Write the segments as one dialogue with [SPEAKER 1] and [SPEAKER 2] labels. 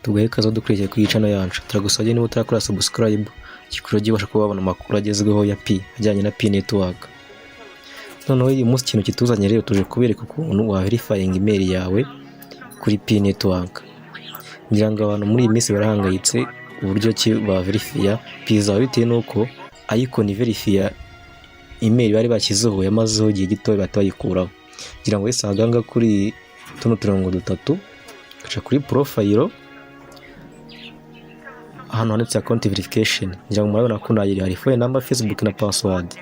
[SPEAKER 1] Tuguhe ikaze dukurikiye kuri iyi channel yacu. Turagusabye niba utarakora subscribe, kikuru ubasha kuba wabona amakuru agezweho ya Pi ajyanye na Pi Network. Noneho uyu munsi ikintu kituzanye rero, tuje kubereka ukuntu wa verifying email yawe kuri Pi Network. Ngira ngo abantu muri iyi minsi barahangayitse uburyo ki ba verifiya Pi zawe, bitewe n'uko icon verifiya email bari bashyizeho yamazeho igihe gito bahita bayikuraho. Ngira ngo wese ahaganga kuri tuno turongo dutatu, ugaca kuri profile ahantu handitse account verification. Ngira ngo murabona ko nayiri, hari phone number, Facebook na password.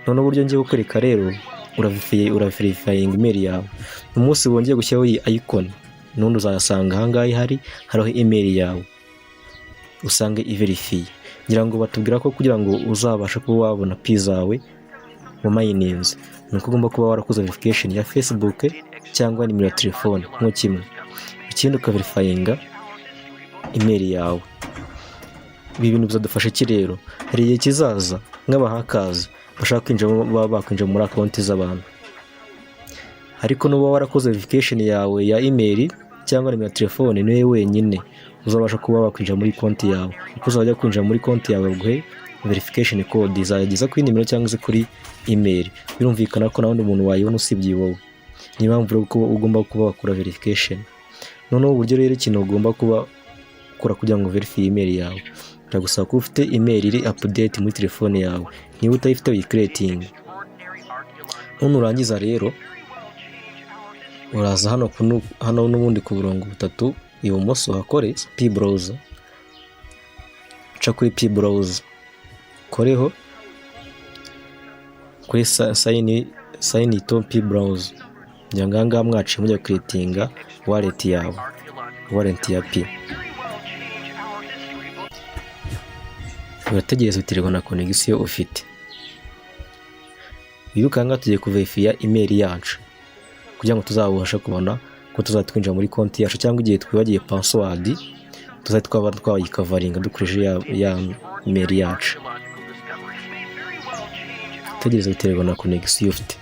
[SPEAKER 1] None uburyo ngiye kukwereka rero, uraverifying email yawe. Umunsi wongeye gushyiraho iyi icon, nundi uzayasanga ahangaha ihari, hariho email yawe, usange iverifiye. Ngira ngo batubwira ko kugira ngo uzabashe kuba wabona Pi zawe mu mayininzi, ni uko ugomba kuba warakoze verification ya Facebook cyangwa nimero ya telefone nko kimwe, ikindi ukaverifyinga email yawe. Ibi bintu bizadufasha iki rero? Hari igihe kizaza nk'abahackers bashaka kwinjira, baba bakwinjira muri account z'abantu, ariko nuba warakoze verification yawe ya email cyangwa nimero ya telefone, niwe wenyine uzabasha kuba wakwinjira muri konti yawe, kuko uzajya kwinjira muri konti yawe baguhe verification code izageza kuri nimero cyangwa se kuri email. Birumvikana ko nta wundi muntu wayibona usibye wowe. Niyo mpamvu rero ko ugomba kuba wakora verification. Noneho uburyo rero, ikintu ugomba kuba ukora kugira ngo verify email yawe, biragusaba kuba ufite email iri update muri telefone yawe. Niba utayifite, uyicreating. None urangiza rero, uraza hano hano n'ubundi ku burongo butatu ibumoso, hakore Pi Browser, uca kuri Pi Browser, koreho kuri sign to Pi Browser. Ngira ngo aha ngaha mwaciye mujya kucreatinga wallet yawe, wallet ya Pi. Urategereza, biterwa na connection ufite. Wibuke aha ngaha tugiye kuverifiya email yacu kugira ngo tuzabashe kubona ko tuzajya twinjira muri konti yacu, cyangwa igihe twibagiye password tuzajya twaba twayirecoveringa dukoresheje ya email yacu. Tegereza, biterwa na connection ufite.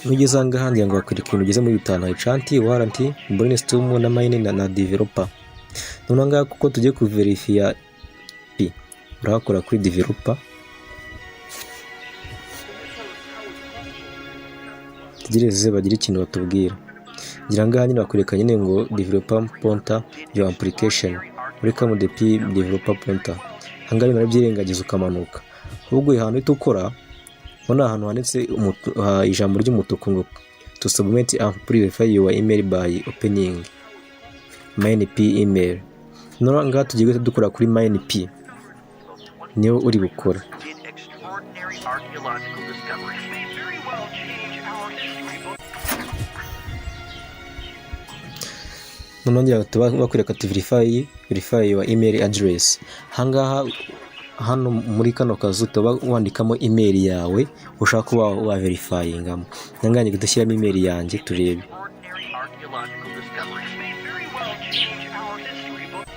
[SPEAKER 1] Nugeze aha ngaha, ngira ngo bakwereka ibintu bigeze muri bitanu: hari chat, wallet, brainstorm na mine na developer. Noneho ngaha kuko tugiye kuverifiya Pi, urahakora kuri developer. Tegereze bagire ikintu batubwira. Ngira ngaha nyine bakwereka nyine ngo "Developer portal, your application, welcome the Pi developer portal". Aha ngaha urabyirengagiza ukamanuka. Ahubwo ahantu uhita ukora, ubona ahantu handitse ijambo ry'umutuku ngo "To submit and verify your email by opening mine Pi email". Noneho ngaha tugiye guhita dukora kuri mine Pi, niyo uri bukore.
[SPEAKER 2] Did extraordinary archaeological discoveries may very well change our history books.
[SPEAKER 1] Noneho ngira ngo tuba bakwereka ati Verify your email address". Ahangaha hano muri kano kazu tuba wandikamo email yawe ushaka kuba waverifyingamo. Ahangaha ngiye gushyiramo email yanjye turebe.
[SPEAKER 2] Extraordinary archaeological discoveries may very well change our history books.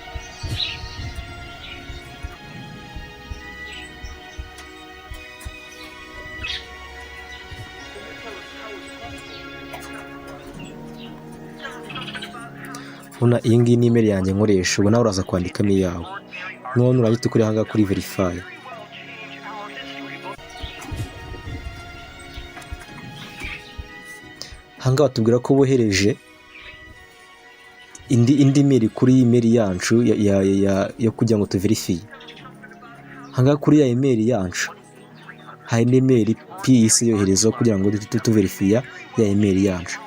[SPEAKER 1] Ubona iyi ngiyi ni email yanjye nkoresha. Ubu nawe uraza kwandikamo iyawe. Noneho nurangiza ukore ahangaha kuri verify.
[SPEAKER 2] Change our history books.
[SPEAKER 1] Ahangaha batubwira ko bohereje indi email kuri iyi email yacu yo kugira ngo tuverifiye. Ahangaha kuri ya email yacu hari indi email Pi isi yoherezaho kugira ngo duhite tuverifiya ya email yacu.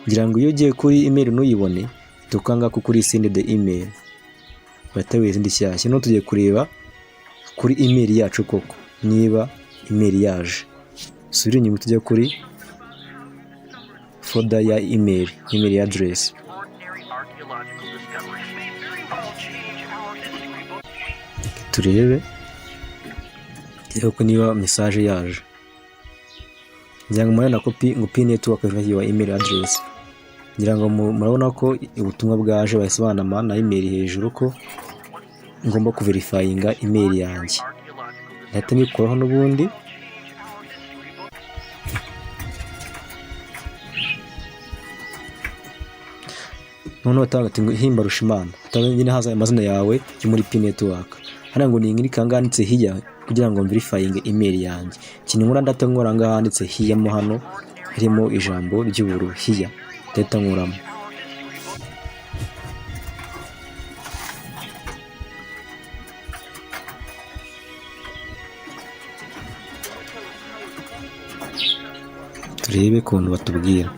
[SPEAKER 1] Ngira ngo iyo ugiye kuri email ntuyibone, tukanga ko kuri "Send the email", bahita bohereza indi nshyashya. Noneho tugiye kureba kuri email yacu koko niba email yaje. Subira inyuma, tujya kuri folder ya email address.
[SPEAKER 2] Extraordinary archaeological discoveries may very well change our history books.
[SPEAKER 1] Turebe ko niba message yaje. Ngira ngo murabona ko Pi ngo "Pi Network verify your email address". Ngira ngo murabona ko ubutumwa bwaje, bahise banama na email hejuru ko ngomba kuverifyinga email yanjye. Ndahita nyikuraho n'ubundi. Noneho batanga ati ngo Himbarushimana, nyine haza amazina yawe yo muri Pi Network. Hano ngo ni inkiri kangahe handitse hiya kugira ngo mverifyinge email yanjye. Ikintu nkora, ndahita nkora ngaha handitse hiya, mo hano harimo ijambo ry'ubururu hiya, ndahita nkuramo. Turebe ukuntu batubwira.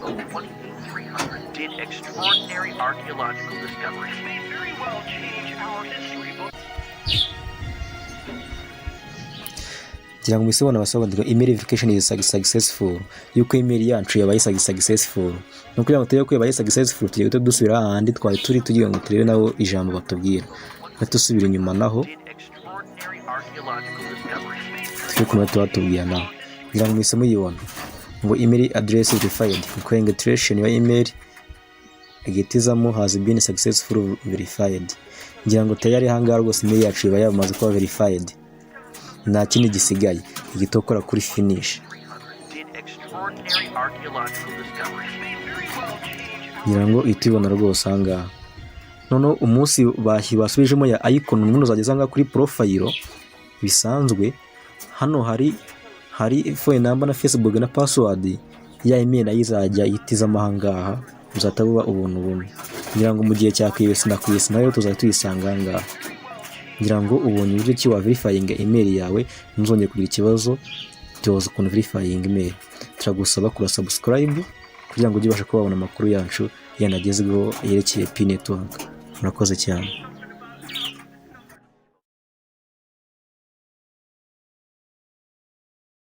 [SPEAKER 2] 2300 did extraordinary archaeological discoveries. May very well change our history books.
[SPEAKER 1] Ngira ngo muhise mubona abasobanurira email verification is successful, yuko email yacu yabaye successful. Ni ukugira ngo turebe ko yabaye successful, tugiye guhita dusubira hahandi twari turi, tugira ngo turebe nabo ijambo batubwira. Guhita dusubira inyuma naho.
[SPEAKER 2] Did extraordinary archaeological discoveries. May very
[SPEAKER 1] Turi kumwe tubatubwira naho. Ngira ngo muhise muyibona ngo email address verified, congratulation, your email igitizamo has been successful verified. Ngira ngo tayari ahangaha rwose email yacu iba yamaze kuba verified, nta kindi gisigaye, igita ukora kuri finish.
[SPEAKER 2] Did extraordinary archaeological discoveries. May very well change
[SPEAKER 1] Ngira ngo uhita ubibona rwose ahangaha. Noneho umunsi basubijemo ya icon, umuntu uzageza ahangaha kuri profile bisanzwe, hano hari phone number na Facebook na password, ya email nayo izajya ihitizamo ahangaha, buzahita buba ubuntu bumwe. Ngira ngo mu gihe cya KYC na KYC nayo tuzajya tuyisanga ahangaha. Ngira ngo ubonye uburyo ki wa verifying email yawe, ntuzongere kugira ikibazo tubaza ukuntu verifying email. Turagusaba kura subscribe kugira ngo ujye ubasha kuba wabona amakuru yacu yanagezweho yerekeye Pi Network. Murakoze cyane.